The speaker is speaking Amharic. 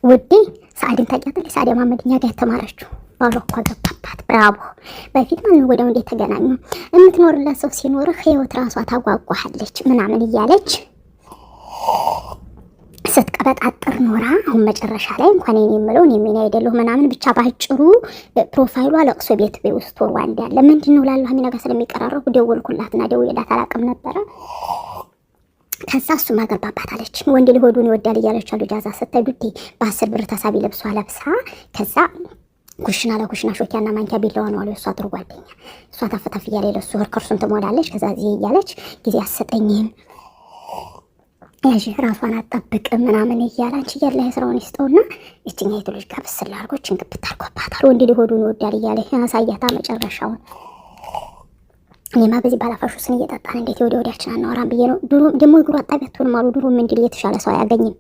ውዴ ሰአድን ታውቂያታለሽ? ሰአድ መሀመድ እኛ ጋር የተማረችው ባሏ እኮ አገባባት። ብራቦ በፊት ማለት ነው። ወዲያው እንዴት ተገናኙ? የምትኖርለት ሰው ሲኖርህ ህይወት ራሷ ታጓጓሃለች ምናምን እያለች ስትቀበጣጥር ኖራ አሁን መጨረሻ ላይ እንኳን እኔ የምለው እኔ ምን አይደለሁ ምናምን ብቻ ባጭሩ ፕሮፋይሏ ለቅሶ ቤት ውስጥ ወርዋ እንዳለ ምንድን ነው ላለሁ አሚና ጋር ስለሚቀራረቡ ደወልኩላትና ደውዬላት አላውቅም ነበረ። ከዛ እሱም አገባባት አለች። ወንድ ሊሆዱን ይወዳል እያለች አሉ ጃዛ ስታይ ዱቴ በ10 ብር ተሳቢ ለብሷ ለብሳ ከዛ ኩሽና ለኩሽና ሾኪያና ማንኪያ ቢላዋ ነው አሉ የእሷ ጥሩ ጓደኛ። እሷ ታፍታፍ እያለ ለሱ ከርሱን ትሞላለች። ከዛ እዚህ እያለች ጊዜ አሰጠኝም ያዥ ራሷን አጠብቅም ምናምን እያለ አንቺ እያለ ስራውን ይስጠውና እችኛ የቱ ልጅ ጋር ብስል አድርጎ ችንግብት አድርጎባታል። ወንድ ሊሆዱን ይወዳል እያለ ያሳያታ መጨረሻውን። እኔማ በዚህ ባላፋሹ ስን እየጠጣን እንዴት ወደ ወዲያችን አናወራም ብዬ ነው። ድሮ ደግሞ እግሩ አጣቢ አትሆንም አሉ። ድሮም እንዲል የተሻለ ሰው አያገኝም።